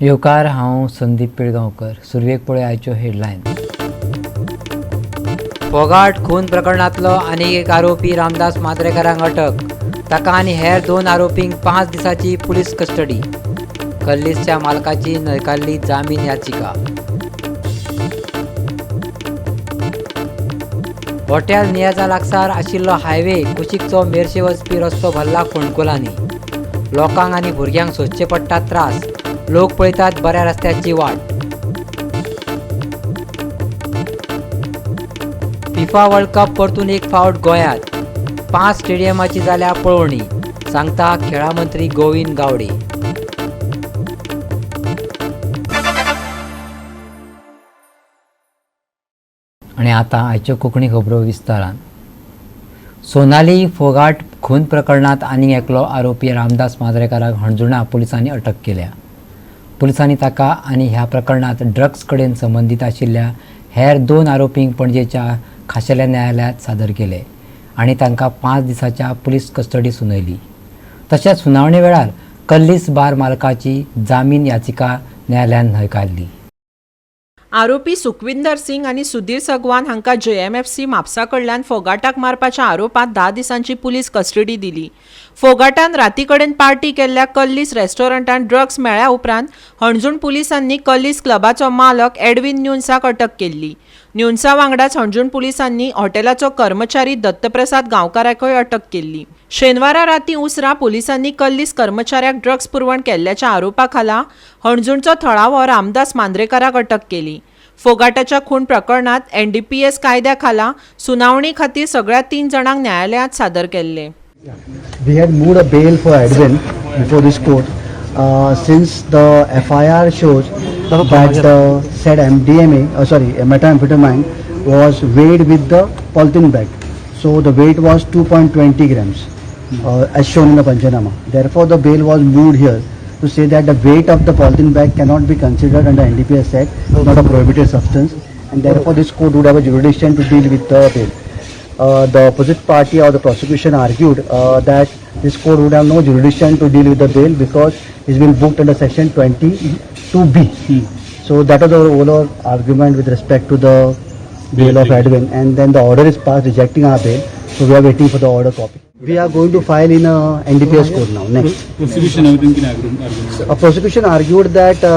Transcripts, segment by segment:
येवकार, हांव संदीप पिळगांवकर. सुरवेक पळय आयच्यो हेडलायन. फोगाट खून प्रकरणांतलो आनीक एक आरोपी रामदास मांद्रेकारांक अटक. ताका आनी हेर 2 आरोपींक 5 दिसांची पुलीस कस्टडी. कल्लीसच्या मालकाची न्हयकारली जामीन याचिका. हॉटेल नियाजा लागसार आशिल्लो हायवे कुशीकचो मेरशे वचपी रस्तो भरला फोंडकुलांनी. लोकांक आनी भुरग्यांक सोंसचे पडटा त्रास. लोक पळयतात बऱ्या रस्त्याची वाट. फिफा वर्ल्ड कप परतून एक फावट गोंयांत. 5 स्टेडियमाची जाल्या पळोवणी, सांगता खेळां मंत्री गोविंद गावडे. आनी आतां आयच्यो कोंकणी खबरो विस्तारान. सोनाली फोगाट खून प्रकरणांत आनीक एकलो आरोपी रामदास मांद्रेकाराक हणजुणा पुलिसांनी अटक केल्या. पुलिसांनी ताका आनी ह्या प्रकरणांत ड्रग्स कडेन संबंदीत आशिल्ल्या हेर 2 आरोपींक पणजेच्या खाशेल्या न्यायालयांत सादर केले आनी तांकां 5 दिसांच्या पुलीस कस्टडी सुनायली. तशेंच सुनावणे वेळार कल्लीस बार मालकाची जामीन याचिका न्यायालयान न्हयकारली. आरोपी सुखविंदर सिंग आनी सुधीर सगवान हांकां JMFC म्हापसा कडल्यान फोगाटाक मारपाच्या आरोपांत 10 दिसांची पुलीस कस्टडी दिली. फोगाटान राती कडेन पार्टी केल्ल्या कल्लीस रेस्टॉरंटान ड्रग्स मेळ्ळ्या उपरांत हणजूण पुलिसांनी कल्लीस क्लबाचो मालक एडविन न्यून्साक अटक केल्ली. न्यून्सा वांगडाच हणजूण पुलिसांनी हॉटेलाचो कर्मचारी दत्तप्रसाद गांवकाराकय अटक केल्ली. शेनवारा राती उसरां पुलिसांनी कल्लीस कर्मचाऱ्याक ड्रग्स पुरवण केल्ल्याच्या आरोपा खाला हणजूणचो थळावो रामदास मांद्रेकाराक अटक केली. फोगाटाच्या खून प्रकरणात NDPS कायद्या खाला सुनावणी खातीर सगळ्या 3 जाणांक न्यायालयांत सादर केल्ले. We had moved a bail for Edwin before this court since the FIR shows that the said MDMA, sorry, methamphetamine was weighed with the polythene bag. So the weight was 2.20 grams as shown in the Panchanama. Therefore, the bail was moved here to say that the weight of the polythene bag cannot be considered under NDPS Act, not a prohibited substance, and therefore this court would have a jurisdiction to deal with the bail. The opposite party or the prosecution argued that this court would have no jurisdiction to deal with the bail because it's been booked under section 22B. So that was our overall argument with respect to the bail of Edwin, and then the order is passed rejecting our bail. So we are waiting for the order copy. We are going to file in a NDPS court now next. Prosecution everything can argue. A prosecution argued that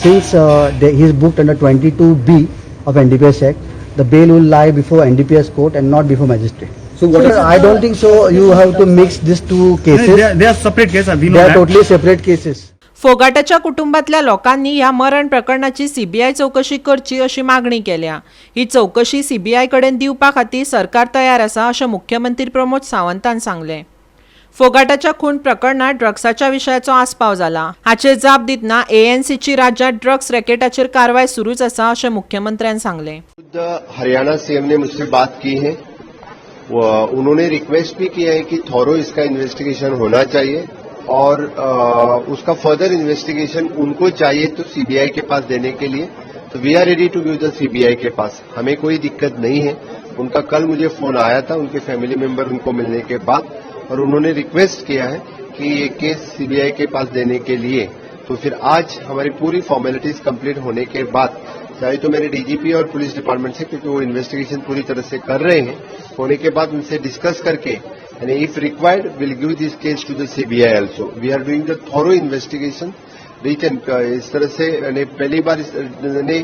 since he is booked under 22B of NDPS Act, the bail will lie before NDPS court and not before magistrate. So what is I don't think so. You have to mix these two cases. They are separate cases. We know They are that. totally separate cases. फोगाटाच्या कुटुंबातल्या लोकांनी ह्या मरण प्रकरणाची CBI चवकशी करची अशी मागणी केल्या. ही चवकशी सीबीआय कडेन दिवपा खातीर सरकार तयार आसा अशें मुख्यमंत्री प्रमोद सावंतान सांगलें. फोगाटाच्या खून प्रकरणात ड्रग्साच्या विशयाचो आस्पाव जाला. हाचेर जाप दितना एएनसीची राज्यात ड्रग्स रॅकेटाचेर कारवाय सुरूच आसा अशें मुख्यमंत्र्यान सांगलें. खुद हरियाणा सीएम ने मुझसे बात की है. वो उन्होंने रिक्वेस्ट भी किया है कि थॉरो इसका इन्वेस्टिगेशन होना चाहिए और उसका फर्दर इन्वेस्टिगेशन उनको चाहिए तो सीबीआई के पास देने के लिए, तो we are ready to give the CBI K pass, हमें कोई दिक्कत नहीं है. उनका कल मुझे फोन आया था उनके फैमिली मेंबर उनको मिलने के बाद और उन्होंने रिक्वेस्ट किया है कि ये केस सीबीआई के पास देने के लिए. तो फिर आज हमारी पूरी फॉर्मेलिटीज कंप्लीट होने के बाद चाहे तो मेरे डीजीपी और पुलिस डिपार्टमेंट से, क्योंकि वो इन्वेस्टिगेशन पूरी तरह से कर रहे हैं, होने के बाद उनसे डिस्कस करके and if required will give this case to the CBI also. We are doing the thorough investigation reach and इस तरह से यानी पहली बार यानी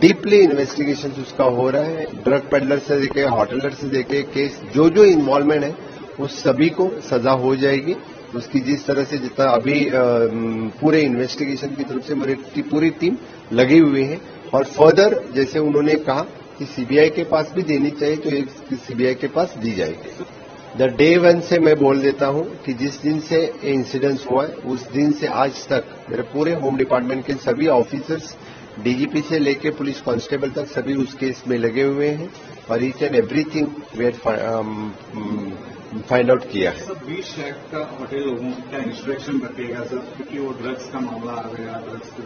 डीपली इन्वेस्टिगेशन उसका हो रहा है. ड्रग पेडलर से लेके होटलर से लेके केस जो जो इन्वॉल्वमेंट है वो सभी को सजा हो जाएगी उसकी. जिस तरह से जितना अभी पूरे इन्वेस्टिगेशन की तरफ से मेरी पूरी टीम लगी हुई है और फर्दर जैसे उन्होंने कहा कि सीबीआई के पास भी देनी चाहिए तो एक सीबीआई के पास दी जाएगी. The day one से मैं बोल देता हूं कि जिस दिन से ये इंसिडेंस हुआ है उस दिन से आज तक मेरे पूरे होम डिपार्टमेंट के सभी ऑफिसर्स, डीजीपी से लेके पुलिस कांस्टेबल तक, सभी उस केस में लगे हुए हैं और each and everything we find out किया है. सर, 20 शेख का होटल लोगों को क्या इंस्ट्रक्शन रखेगा सर, क्योंकि वो ड्रग्स का मामला आ गया, ड्रग्स के.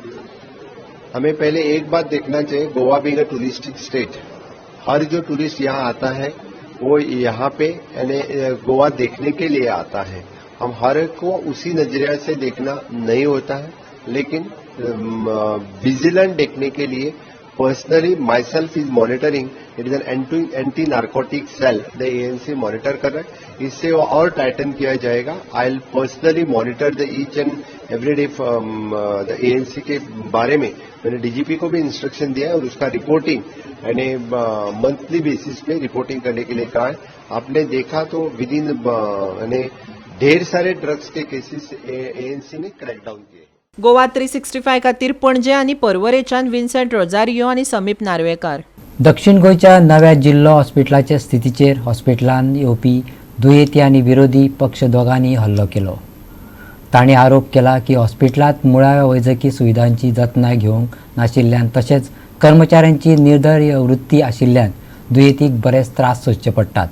हमें पहले एक बात देखना चाहिए, Goa being a touristic state, हर जो टूरिस्ट यहाँ आता है वो यहाँ पे यानी गोवा देखने के लिए आता है. हम हर एक को उसी नजरिया से देखना नहीं होता है. लेकिन विजिलेंट देखने के लिए personally myself is monitoring. It is an anti narcotic cell, the ANC monitor कर रहा है। इससे वो और टाइटन किया जाएगा। I will personally monitor the each and every day the ANC K बारे में मैंने डीजीपी को भी इंस्ट्रक्शन दिया है और उसका रिपोर्टिंग यानी मंथली बेसिस पे रिपोर्टिंग करने के लिए कहा है। आपने देखा तो विद इन यानी ढेर सारे ड्रग्स के केसेस एएनसी ने क्रैकडाउन किए। गोवा 365 खातीर पणजे आनी पर्वरेच्यान विन्सेंट रोजारियो आनी समीप नार्वेकार। दक्षिण गोंयच्या नव्या जिल्लो हॉस्पिटलाचे स्थितीचेर हॉस्पिटलांत येवपी दुयेंती आनी विरोधी पक्ष दोगांनी हल्लो केलो। तांणी आरोप केला की हॉस्पिटलांत मुळाव्या वैजकी सुविधांची जतनाय घेवंक नाशिल्ल्यान तशेंच कर्मचाऱ्यांची निर्दय वृत्ती आशिल्ल्यान दुयेंतीक बरेच त्रास सोंसचे पडटात।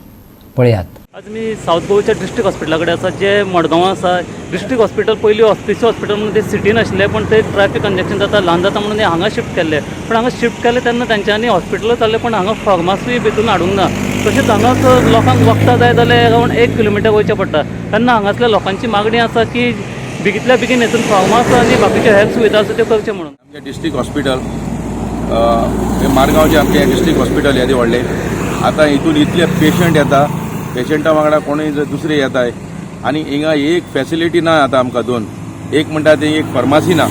पळयात। आज मी सावथ गोवाच्या डिस्ट्रिक्ट हॉस्पिटला कडेन आसा, जे मडगांवां आसा। डिस्ट्रिक्ट हॉस्पिटल पयलीं ऑफिस हॉस्पिटल म्हणून ते सिटीन आशिल्लें, पण ते ट्रॅफिक कंजेक्शन जाता, ल्हान जाता म्हणून ते हांगा शिफ्ट केल्ले। पण हांगा शिफ्ट केले तेन्ना तेंच्यांनी हॉस्पिटल चल्लें, पण हांगा फार्मासूय भितून हाडूंक ना। तशेंच हांगाच लोकांक वखदां जाय जाल्यार अरावंड 1 किलोमिटर वयचें पडटा। तेन्ना हांगासल्या लोकांची मागणी आसा की बेगींतल्या बेगीन हितून फार्मास आनी बाकीच्यो हेल्थ सुविधा आसा त्यो करच्यो म्हणून। आमचें डिस्ट्रिक्ट हॉस्पिटल हे मारगांवचें आमचें डिस्ट्रिक्ट हॉस्पिटल येदें व्हडलें, आतां हितून इतले पेशंट येता, पेशंटा वांगडा कोणूय जर दुसरे येताय आनी हिंगा एक फॅसिलिटी ना। आतां आमकां दोन एक म्हणटा ती एक फार्मासी ना,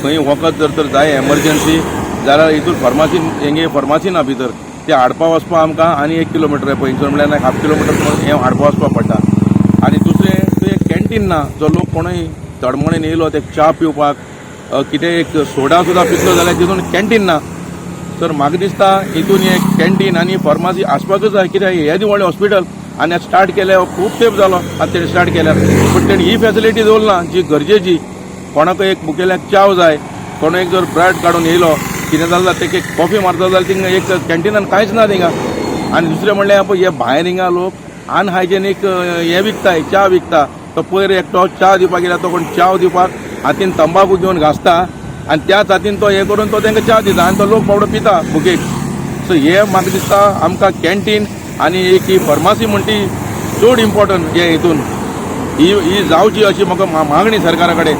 खंय वखद जर तर जाय एमर्जन्सी जाल्यार हितून फार्मासी हेंगे फार्मासी ना भितर, ते हाडपा वचपा आमकां आनी 1 किलोमिटर पळय म्हणल्यार हाफ किलोमिटर हें हाडपा वचपा पडटा। आनी दुसरें थंय एक कॅन्टीन ना, जो लोक कोणूय तडमणीन येयलो ते च्या पिवपाक कितें एक सोडा सुद्दां पितलो जाल्यार तितून कॅन्टीन ना। तर म्हाका दिसता हितून एक कॅन्टीन आनी फार्मासी आसपाकूच जाय, कित्याक हें व्हडलें हॉस्पिटल आनी स्टार्ट केलें खूब तेंप जालो आतां तेणी स्टार्ट केल्यार, पूण तेणी ही फॅसिलिटी दवरना जी गरजेची। कोणाकूय एक मुखेल्याक च्याव जाय, कोणूय एक जर ब्रेड काडून येयलो कितें जालें तेका एक कॉफी मारता जाल्यार थिंगा एक कॅन्टिनान कांयच ना थिंगा। आनी दुसरें म्हणल्यार पळय हे भायर हिंगा लोक अनहायजेनीक हें विकता, च्या विकता। तो पयर एकटो च्या दिवपाक गेल्यार तो कोण च्याव दिवपाक हातीन तंबाकू घेवन घासता आनी त्याच हातीन तो हें करून तो तांकां च्या दिता आनी तो लोक बाबडो पिता भुकेक। सो हे म्हाका दिसता आमकां कॅन्टीन आनी एक ही फार्मासी म्हणटी चड इम्पॉर्टंट हे हितून ही ही जावची अशी म्हाका मागणी सरकारा कडेन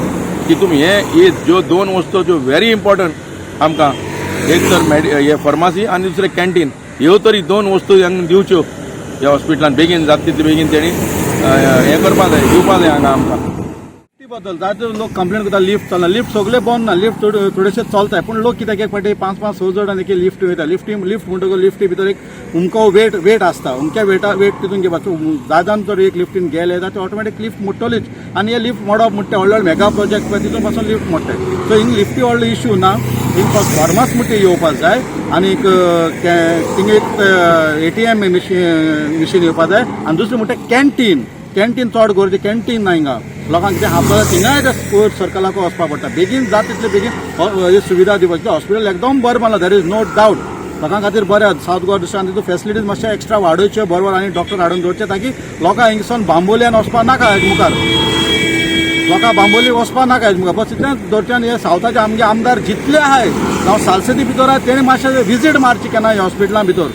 की तुमी हे ही ज्यो दोन वस्तू ज्यो व्हेरी इम्पॉर्टंट आमकां, एक तर हे फार्मासी आनी दुसरें कॅन्टीन, ह्यो तरी दोन वस्तू हांगा दिवच्यो ह्या हॉस्पिटलान बेगीन जाता तितले बेगीन तेणी हें करपा जाय, दिवपा जाय हांगा आमकां। बद्दल जायते लोक कंप्लेन करता लिफ्ट चलना, लिफ्ट सगळे बंद ना, लिफ्ट थोडेशे चलताय, पूण लोक कित्याक एक फावटी 5 5 6 जण एक लिफ्ट वयता। लिफ्ट म्हणटकच लिफ्टी भितर एक उमको वेट आसता, उमक्या वेट तितून घेवपाचो। जायदान जर एक लिफ्टीन गेले जाल्यार ऑटोमॅटीक लिफ्ट मोडटलीच आनी हे लिफ्ट मोडप म्हणटा व्हडले व्हडले मेगा प्रोजेक्ट पळय तितून पासून लिफ्ट मोडटाय। सो हिंग लिफ्टी व्हडलो इश्यू ना, हिंग फक्त फार्मास म्हणटा येवपाक जाय आनी थिंग एक ATM machine येवपाक जाय आनी दुसरें म्हणटा कॅन्टीन, कॅन्टीन चड गरजे, कॅन्टीन ना हिंगा लोकांक कितें खावपाक थिंगाय त्या स्कोर सर्कलाक वचपाक पडटा। बेगीन जाता तितले बेगीन ही सुविधा दिवपाची। हॉस्पिटल एकदम बरें बांदलां, there is no doubt, लोकां खातीर बरें सावथ गोवा डिस्ट्रिक्टान तितून फेसिलिटीज मातशे एक्स्ट्रा वाडोवच्यो बरोबर आनी डॉक्टर हाडून दवरचे ताकी लोकांक हिंगसून बांबोलियान वचपाक नाका, मुखार लोकांक बांबोली वचपाक नाका मुखार बस इतलेंच दवरचें। आनी हे सावथाचे आमगे आमदार जितले आहाय जावं सालसेती भितर आहाय तेणी मातशें विजीट मारची केन्ना ह्या हॉस्पिटलां भितर,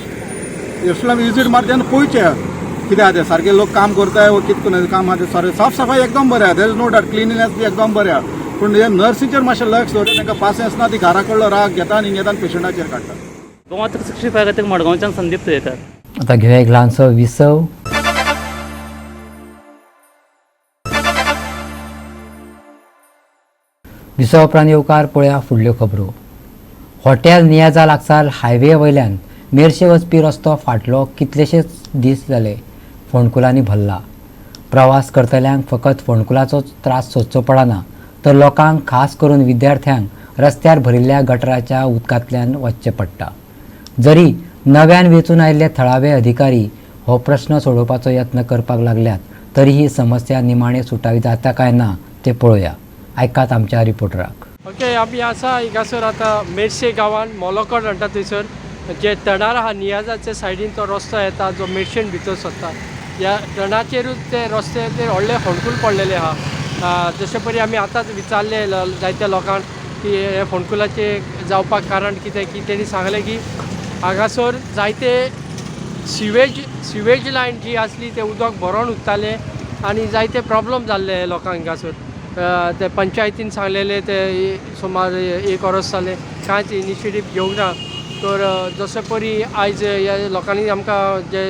हॉस्पिटलां विजीट मारची आनी पळोवचें कितें आहा तें, सारके लोक काम करताय वो कितें करून काम आहा तें, सारकें साफ सफाई एकदम बरें आहा, there is no doubt, cleanliness बी एकदम बरें आहा, पूण हे नर्सीचेर मातशें लक्ष दवरचें, तांकां पासियेंस ना, ती घरा कडलो राग घेता आनी घेता आनी पेशंटाचेर काडटा। गोवा 365 खातीर मडगांवच्यान संदीप तुयेकर। आतां घेवया एक ल्हानसो विसव। विसवा उपरांत येवकार पळया फुडल्यो खबरो। हॉटेल नियाजा लागसार हायवे वयल्यान मेरशे वचपी रस्तो फाटलो कितलेशेच दीस जाले फोंडकुलांनी भरला। प्रवास करतल्यांक फकत फोंडकुलाचोच त्रास सोंसचो पडना तर लोकांक खास करून विद्यार्थ्यांक रस्त्यार भरिल्ल्या गटराच्या उदकांतल्यान वचचें पडटा। जरी नव्यान वेंचून आयिल्ले थळावे अधिकारी हो प्रश्न सोडोवपाचो यत्न करपाक लागल्यात तरी ही समस्या निमाणे सुटावी जाता काय ना ते पळोवया। आयकात आमच्या रिपोर्टराक। ओके, आमी आसा हिंगासर आतां मेरशे गांवान मोलोकड म्हणटा थंयसर जे तणार आहा नियाजाच्या सायडीन तो रस्तो येता जो मेरशेन भितर सरता, ह्या तणाचेरूच ते रस्त्याचेर व्हडले फोंडकूल पडलेले आहा। जशे परी आमी आतांच विचारले जायत्या लोकांक की हे फोंडकुलाचे जावपाक कारण कितें, की तेणी सांगलें की हांगासर जायते सिवेज लायन जी आसली तें उदक भरोन उरतालें आनी जायते प्रॉब्लम जाल्ले लोकांक हांगासर। ते पंचायतीन सांगलेले ते सुमार एक वर्स जालें कांयच इनिशिएटीव घेवंक ना. तर जशे परी आयज ह्या लोकांनी आमकां जे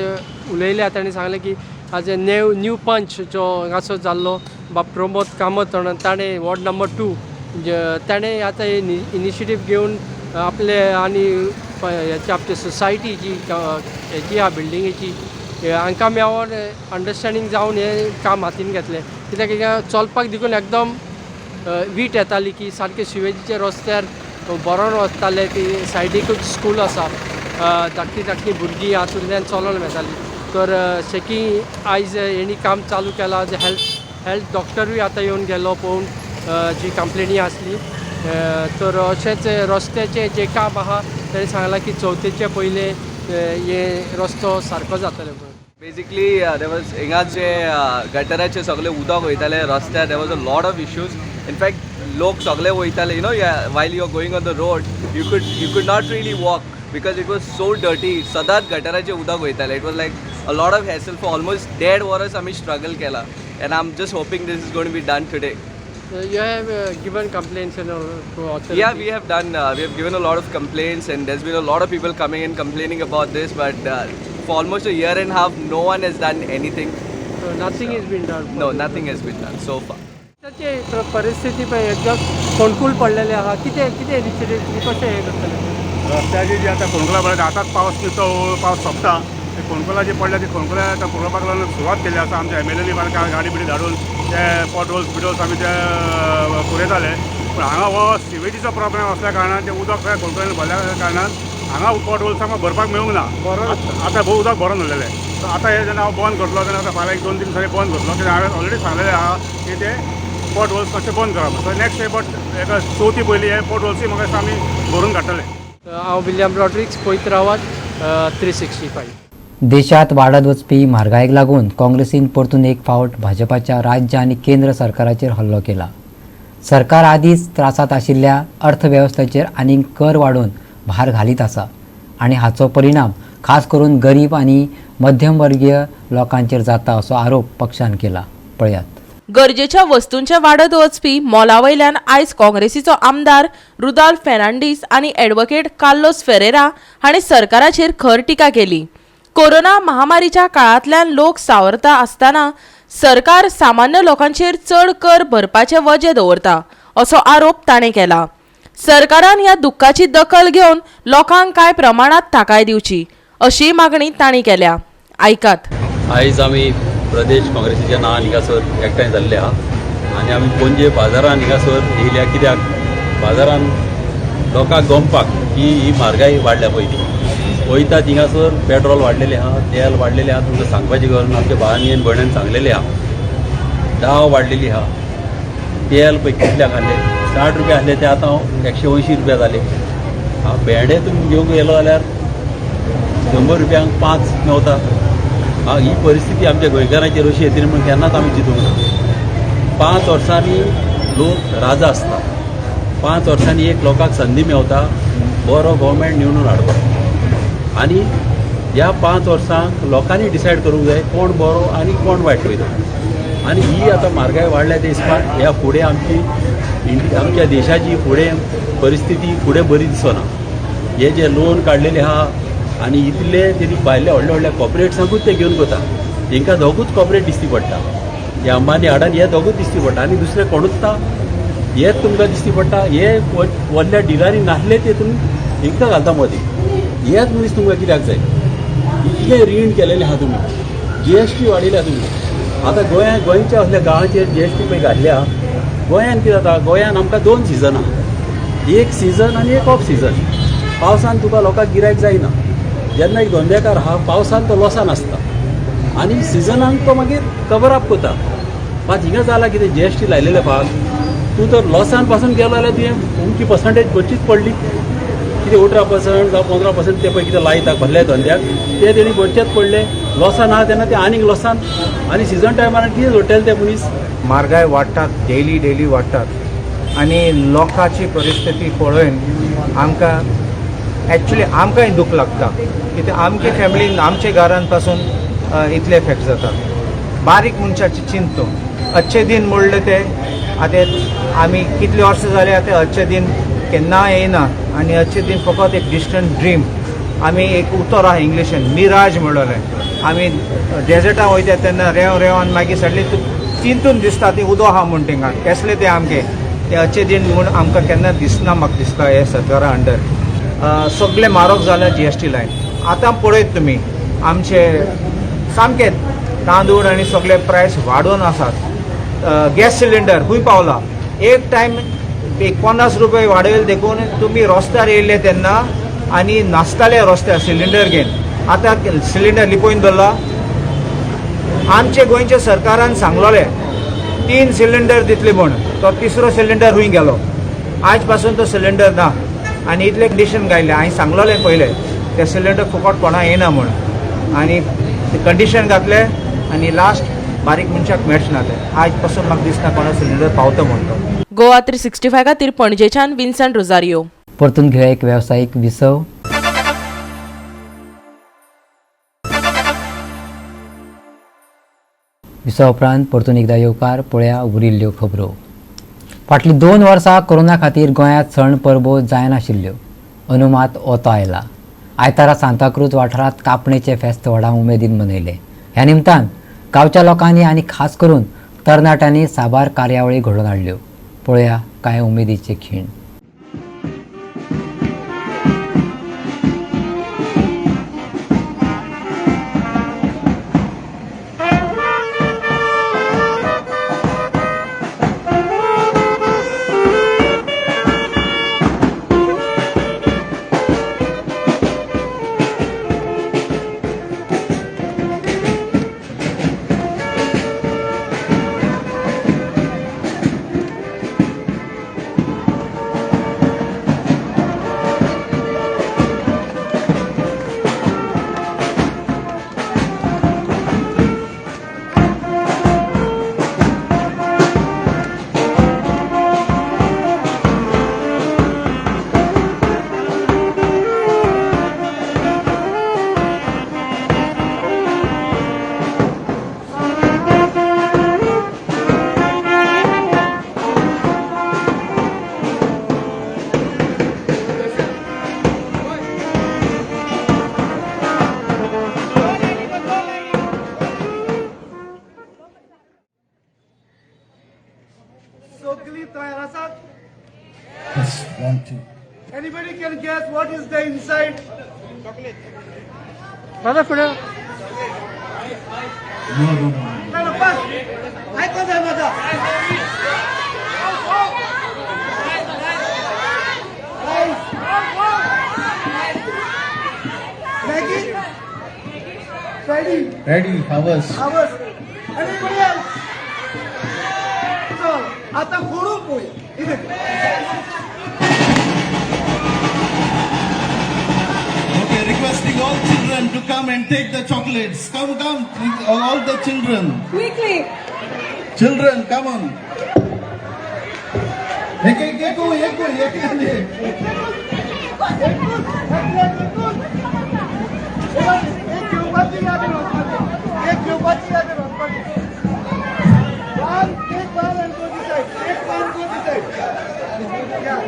उलयल्या तांणी सांगलें की आज न्यू पंच जो हांगासर जाल्लो बाब प्रमोद कामत म्हणून ताणें वॉर्ड नंबर 2 ताणें आतां इनिशिएटीव घेवन आपले आनी हेची आपली सोसायटी जी हेजी आहा बिल्डिंगेची हांकां मेळोन अंडरस्टँडींग जावन हें काम हातीन घेतलें. कित्याक हिंगा चलपाक देखून एकदम वीट येताली की सारके सिवेजीच्या रस्त्यार भरोन वताले. ती सायडीकूच स्कूल आसा, धाकटी धाकटी भुरगीं हातूंतल्यान चलोन वेताली. तर शेकी आयज हेणी काम चालू केलां. हेल्थ डॉक्टरूय आतां येवन गेलो पळोवन जी कंप्लेनी आसली. तर अशेंच रस्त्याचें जें काम आहा ताणें सांगलां की चवथीचे पयलें हे रस्तो सारको जातलो म्हणून. बेसिकली there was हिंगा जे गटराचे सगळे उदक वयताले रस्त्यार, there was a lot of issues. In fact लोक सगळे वयताले, you know, while you are going on the road you could not really walk because it was so dirty. सदांच गटराचे उदक वयताले. It was like a lot of hassle for almost 1.5 वर्स आमी struggle केला and I am just hoping this is gonna be done today. You have given complaints and all to authorities? Yeah, we have done. We have given a lot of complaints, and there's been a lot of people coming and complaining about this. But for almost a year and a half, no one has done anything. So nothing has been done. No, nothing has been done so far. ताची परिस्थिती पळय एकदम फोंडकूल पडलेले आहा. कितें कितें initiative तुमी कशें हें करतले? रस्त्याची जी आतां फोंडकुलां पडल्या, आतांच पावस निकतो पावस सोंपता, ते फोंडकुलां जी पडल्या ती फोंडकुलां आतां पुरोवपाक लागून सुरवात केल्ली आसा. आमच्या एमएलएनी गाडी बिडी धाडून ते पॉट होल्स बिडोल्स आमी ते पुरयताले. पूण हांगा हो सिवेजीचो प्रॉब्लेम आसल्या कारणान ते उदक सगळें फोंडकुलांनी भरल्या कारणान हांगा पॉट होल्स आमकां भरपाक मेळूंक ना. आतां भोव उदक भरून उरलेलें. सो आतां हें जेन्ना हांव बंद करतलो तेन्ना आतां फाल्यां 1-2 दिसांनी बंद करतलो, कित्याक हांवें ऑलरेडी सांगलेलें आहा की ते पॉट होल्स मातशें बंद करप. सो नेक्स्ट हे पॉट एका चवथी पयलीं हे पॉट होल्सूय म्हाका दिसता आमी भरून काडटले. हांव विलियम रॉड्रिक्स, पळयत रावात 365. देशात वाडत वचपी म्हारगायेक लागून काँग्रेसीन परतून एक फावट भाजपाच्या राज्य आनी केंद्र सरकाराचेर हल्लो केला. सरकार आदींच त्रासांत आशिल्ल्या अर्थवेवस्थेचेर आनीक कर वाडोवन भार घालीत आसा आनी हाचो परिणाम खास करून गरीब आनी मध्यमवर्गीय लोकांचेर जाता असो आरोप पक्षान केला. पळयात. गरजेच्या वस्तूंचे वाडत वचपी मोला वयल्यान आयज काँग्रेसीचो आमदार रुदाल्फ फेर्नांडीस आनी एडवोकेट कार्लोस फेरेरा हांणी सरकाराचेर खर टिका केली. कोरोना महामारीच्या काळांतल्यान लोक सावरता आसतना सरकार सामान्य लोकांचेर चड कर भरपाचे वजें दवरता असो आरोप ताणें केला. सरकारान ह्या दुख्खाची दखल घेवन लोकांक कांय प्रमाणांत थाकाय दिवची अशी मागणी तांणी केल्या. आयकात. आयज आमी प्रदेश काँग्रेसीच्या नांवान हिंगासर एकठांय जाल्ले आहा आनी आमी पणजे बाजारान हिंगासर येयल्या, कित्याक बाजारान लोकांक गमपाक की ही म्हारगाय वाडल्या. पयलीं वयता थिंगासर पेट्रोल वाडलेलें आहा, तेल वाडलेलें आहा, तुमकां सांगपाची गरज ना. आमच्या भावांनी आनी भयणांनी सांगलेलें आहा. दाव वाडलेली आहा, तेल पळय कितल्याक आहलें, 60 रुपया आहले ते आतां 180 रुपया जाले. भेंडे तुमी घेवंक गेलो जाल्यार 100 रुपयांक 5 मेवता. ही परिस्थिती आमच्या गोंयकारांचेर अशी येतली म्हूण केन्नाच आमी चिंतूंक ना. 5 वर्सांनी लोक राजा आसता, 5 वर्सांनी एक लोकांक संदी मेवता बरो गव्हर्मेंट निवडून हाडपाक. आनी ह्या 5 वर्सांक लोकांनी डिसायड करूंक जाय कोण बरो आनी कोण वायट पळय तो. आनी ही आतां म्हारगाय वाडल्या ते हिसपान ह्या फुडें आमची आमच्या देशाची फुडें परिस्थिती फुडें बरी दिसना. हे जे लोन काडलेले आहा आनी इतले तेणी भायले व्हडल्या व्हडल्या कॉर्पोरेट्सांकूच ते घेवन वता. हेंकां दोगूच कॉर्पोरेट दिश्टी पडटा, हे अंबानी अडानी हे दोगूच दिश्टी पडटा आनी दुसरे कोणूच ना. हेच तुमकां दिश्टी पडटा. हे व्हडल्या डिलांनी नासले ते तुमी हेंकां घालता मदीं. हेच मनीस तुमकां कित्याक जाय? इतलें रीण केलेलें आहा तुमी, जीएसटी वाडयल्या तुमी. आतां गोंया गोंयच्या असल्या गांवाचेर जीएसटी पळय घातल्या. गोंयान कितें जाता, गोंयान आमकां 2 सिजन आहा, एक सिजन आनी एक ऑफ सिजन. पावसान तुका लोकांक गिरायक जायना. जेन्ना एक धंदेकार आहा पावसान तो लॉसान आसता आनी सिजनाक तो मागीर कवर अप करता. मात हिंगा जालां कितें, जीएसटी लायलेले भाग तूं तर लॉसान पासून गेलो जाल्यार तुवें उमकी पर्संटेज भरचीच पडली. कितें 18% जावं 15% ते पळय कितें लायता भरल्या धंद्याक ते तेणी भरचेच पडले. लॉसान आहा तेन्ना ते आनीक लॉसान आनी सिजन टायमार कितें जोडटले ते मनीस. म्हारगाय वाडटात, डेली डेली वाडटात आनी लोकांची परिस्थिती पळोवन आमकां एक्चुली आमकांय दूख लागता. कित्याक आमचे फॅमिलीन आमच्या घरान पासून इतले इफेक्ट जाता. बारीक मनशाची चिंतो. अच्छे दिन म्हणले ते आतां आमी कितले वर्सां जाले आतां अच्छे दिन केन्ना येयना आनी अच्छे दिन फकत एक डिस्टंट ड्रीम. आमी एक उतर आहा इंग्लिशीन मिराज म्हणलेलें. आमी डेजर्टां वयता तेन्ना रेंव रेंव आनी मागीर सडली चिंतून दिसता ती उदक आहा म्हूण थिंगा केसले ते आमगे ते अच्छे दिन म्हूण आमकां केन्ना दिसना. म्हाका दिसता हे सरकारा अंडर सगळे म्हारग जाल्या जीएसटी लायन. आतां पळयत तुमी आमचे सामके तांदूळ आनी सगळे प्रायस वाडोवन आसात. गॅस सिलिंडर खूंय पावला, एक टायम एक 50 रुपये वाडयले देखून तुमी रस्त्यार येयले तेन्ना आनी नाचताले रस्त्यार सिलिंडर घेवन. आतां सिलिंडर लिपोवन दवरला. आमचे गोंयच्या सरकारान सांगलोले 3 सिलिंडर दितले म्हूण, तो तिसरो सिलिंडर खूंय गेलो? आज पासून तो सिलिंडर ना आनी इतले कंडिशन घायले. हांवें सांगलोलें पयलें ते सिलिंडर फुकट कोणा येना म्हूण आनी कंडिशन घातले आनी लास्ट बारीक मनशाक मेळच ना ते. आज पासून म्हाका दिसना कोणा सिलिंडर पावता म्हूण तो. गोवा 365 खातीर पणजेच्यान विन्संट रोजारियो. परतून घेवया एक वेवसायीक विसव. विसवा उपरांत परतून एकदा येवकार. पळया उरिल्ल्यो खबरो. फाटलीं 2 वर्सां कोरोना खातीर गोंयांत सण परबो जायनाशिल्ल्यो. अंदू मात ओतो आयला. आयतारा सांताक्रूज वाठारांत कापणेचें फेस्त व्हडा उमेदीन मनयलें. ह्या निमतान गांवच्या लोकांनी आनी खास करून तरणाट्यांनी साबार कार्यावळी घडोवन हाडल्यो. पळया कांय उमेदीचे खीण. Anybody can guess what is the inside? Chocolate. Brother, for No, no, no. No, pass. I got that, mother. Maggie? Ready? Ready, ours. Ours. Anybody else? So, आता फोडू पोय. इथे. Okay, requesting all children to come and take the chocolates. Come, come, all the children. Quickly. Children, come on. एक एक एक एक एक एक. One, take one and go this side. Take one, go this side. Yeah.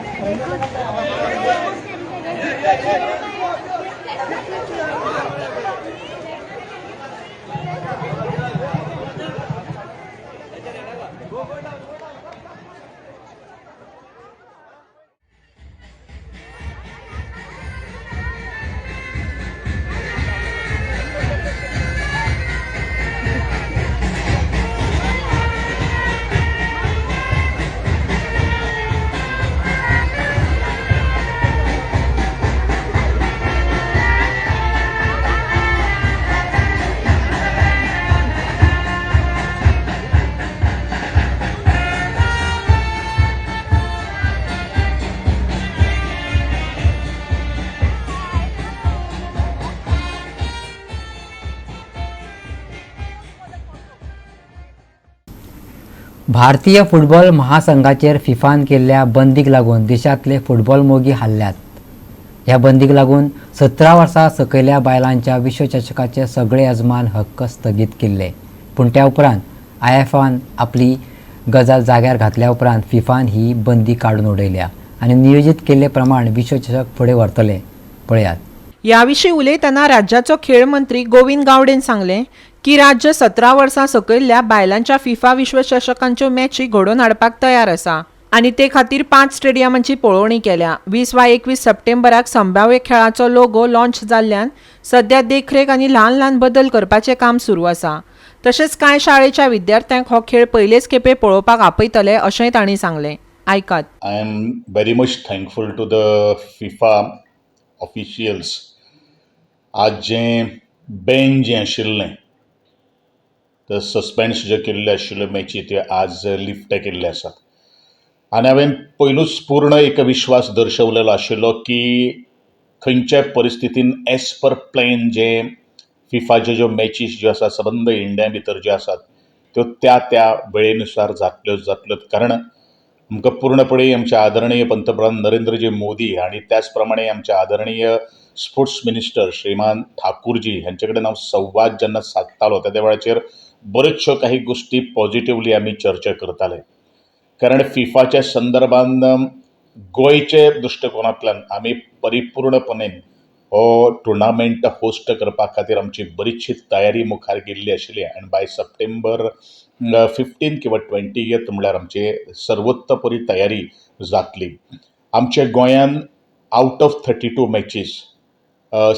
भारतीय football महासंघाचेर फिफान केल्ल्या बंदीक लागून देशांतले फुटबॉल मोगी हाल्ल्यात. ह्या बंदीक लागून 17 वर्सां सकयल्या बायलांच्या विश्वचषकाचे सगळे यजमान हक्क स्थगीत केल्ले. पूण त्या उपरांत आयएफएफान आपली गजाल जाग्यार घातल्या उपरांत फिफान ही बंदी काडून उडयल्या आनी नियोजीत केल्ले प्रमाण विश्वचषक फुडें व्हरतले. पळयात. ह्या विशीं उलयतना राज्याचो खेळ मंत्री गोविंद गावडेन सांगलें की राज्य 17 वर्सां सकयल्ल्या बायलांच्या फिफा विश्वचषकांच्यो मॅची घडोवन हाडपाक तयार आसा आनी ते खातीर पांच स्टेडियमांची पळोवणी केल्या. 20 वा 21 सप्टेंबराक संभाव्य खेळाचो लोगो लॉन्च जाल्ल्यान सध्या देखरेख आनी ल्हान ल्हान बदल करपाचें काम सुरू आसा. तशेंच कांय शाळेच्या विद्यार्थ्यांक हो खेळ पयलेच खेपे पळोवपाक आपयतले, अशेंय तांणी सांगलें. आयकात. I am very much thankful to the FIFA officials. आज जें बॅन जें आशिल्लें, ते सस्पेंड्स जे केल्ले आशिल्ल्यो मॅची, त्यो आज लिफ्ट केल्ले आसात आनी हांवें पयलूच पूर्ण एक विश्वास दर्शवलेलो आशिल्लो की खंयच्याय परिस्थितीन एज पर प्लॅन जें फिफाच्यो ज्यो मॅचीस ज्यो आसात, सबंद इंडिया भितर ज्यो आसात, त्यो त्या त्या वेळेनुसार जातल्योच जातल्योच. कारण आमकां पूर्णपणे आमचे आदरणीय पंतप्रधान नरेंद्रजी मोदी आनी त्याच प्रमाणे आमचे आदरणीय स्पोर्ट्स मिनिस्टर श्रीमान ठाकूरजी हांचे कडेन हांव संवाद जेन्ना सादतालो, त्या वेळाचेर बऱ्योचश्यो काही गोश्टी पॉजिटिवली आमी चर्चा करताले. कारण फिफाच्या संदर्भान गोंयचे दृश्टिकोनांतल्यान आमी परिपूर्णपणे हो टुर्नामेंट होस्ट करपा खातीर आमची बरीचशी तयारी मुखार गेल्ली आशिल्ली आनी बाय सप्टेंबर 15 किंवा 20th म्हणल्यार आमची सर्वोत्तपरी तयारी जातली. आमच्या गोंयान out of 32 matches,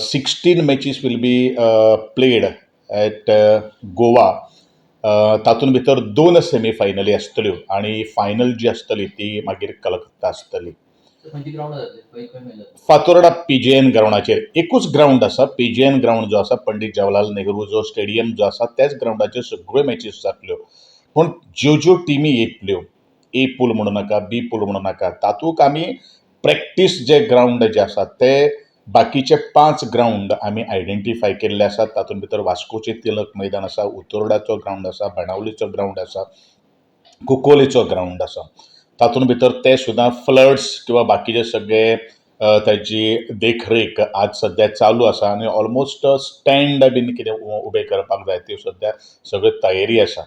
16 matches will be played at Goa. तातूंत भितर दोन सेमी फायनली आसतल्यो आनी फायनल जी आसतली ती मागीर कलकत्ता आसतली. फातोर्डा पीजेएन ग्रावंडाचेर. एकूच ग्रावंड आसा, पीजेएन ग्रावंड जो आसा, पंडीत जवाहरलाल नेहरू जो स्टेडियम जो आसा, त्याच ग्रावंडाचेर सगळ्यो मॅचीस जातल्यो. पूण ज्यो ज्यो टिमी येतल्यो, ए पूल म्हणू नाका, बी पूल म्हणू नाका, तातूंत आमी प्रॅक्टीस जे ग्रावंड जे आसात, ते बाकीचे पांच ग्रावंड आमी आयडेंटिफाय केल्ले आसात. तातूंत भितर वास्कोचें तिलक मैदान आसा, उतोर्डाचो ग्रावंड आसा, बाणावलीचो ग्रावंड आसा, कुकोलेचो ग्रावंड आसा. तातूंत भितर ते सुद्दां फ्लड्स किंवा बाकीचे सगळे ताजी देखरेख आज सद्या चालू आसा आनी ऑलमोस्ट स्टँड बीन कितें उबें करपाक जाय, त्यो सद्या सगळ्यो तयारी आसा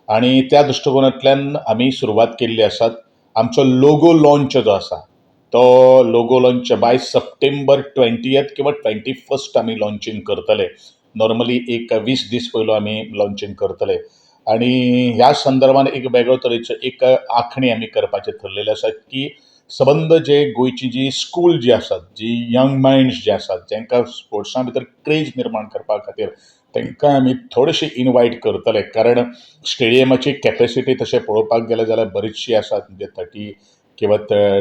आनी त्या दृश्टिकोनांतल्यान आमी सुरवात केल्ली आसात. आमचो लोगो लॉन्च जो आसा, तो logo launch by September 20th किंवा 21st आमी लॉन्चींग करतले. नॉर्मली एक 20 दीस पयलो आमी लॉन्चींग करतले आनी ह्या संदर्भान एक वेगळो तरेचो एक आंखणी आमी करपाचें थरलेलें आसा की सबंद जे गोंयची जी स्कूल जी आसात, जी यंग मायंड्स जे आसात, जांकां स्पोर्ट्सां भितर क्रेज निर्माण करपा खातीर तांकां आमी थोडेशे इनवायट करतले. कारण स्टेडियमाची कॅपेसिटी तशें पळोवपाक गेलें जाल्यार बरीचशी आसात, म्हणजे 30 किंवा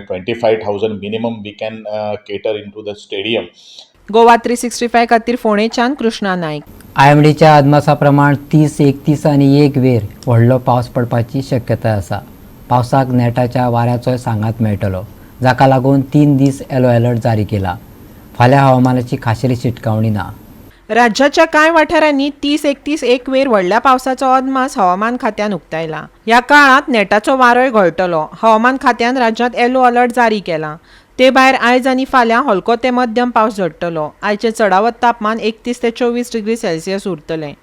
25,000 minimum we can cater into the stadium. Goa 365 खातीर फोंडेच्यान कृष्णा नायक. आयएमडीच्या अदमासा प्रमाण 30, 31 आनी 1 वेर व्हडलो पावस पडपाची शक्यताय आसा. पावसाक नेटाच्या वाऱ्याचोय सांगात मेळटलो, जाका लागून 3 दीस येलो अलर्ट जारी केला. फाल्यां हवामानाची खाशेली शिटकावणी ना. राज्याच्या कांय वाठारांनी 30, 31, 1 वेर व्हडल्या पावसाचो अदमास हवामान खात्यान उक्तायला. ह्या काळांत नेटाचो वारोय घोळटलो. हवामान खात्यान राज्यांत येलो अलर्ट जारी केला. ते भायर आयज आनी फाल्यां हलको ते मध्यम पावस झडटलो. आयचें चडावत तापमान 31 ते 24 डिग्री सेल्सियस उरतलें.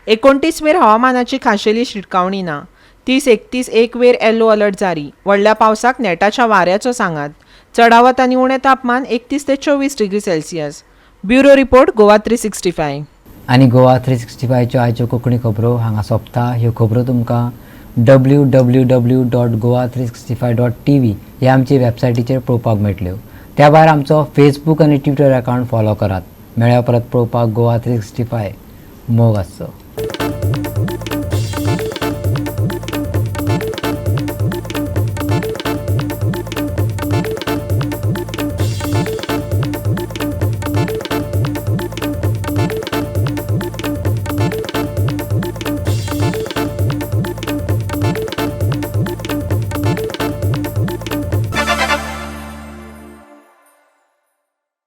29 वेर हवामानाची खाशेली शिटकावणी ना. 30, 31, 1 वेर येलो अलर्ट जारी. व्हडल्या पावसाक नेटाच्या वाऱ्याचो सांगात. चडावत आनी उणें तापमान 31 ते 24 degree Celsius. Bureau report, Goa 365. आनी गोवा 365च्यो आयच्यो कोंकणी खबरो हांगा सोंपता. ह्यो खबरो तुमकां www.goa365.tv ह्या आमचे वेबसायटीचेर पळोवपाक मेळटल्यो. त्या भायर आमचो फेसबूक आनी ट्विटर अकावंट फॉलो करात. मेळ्या परत पळोवपाक गोवा 365. मोग आसचो.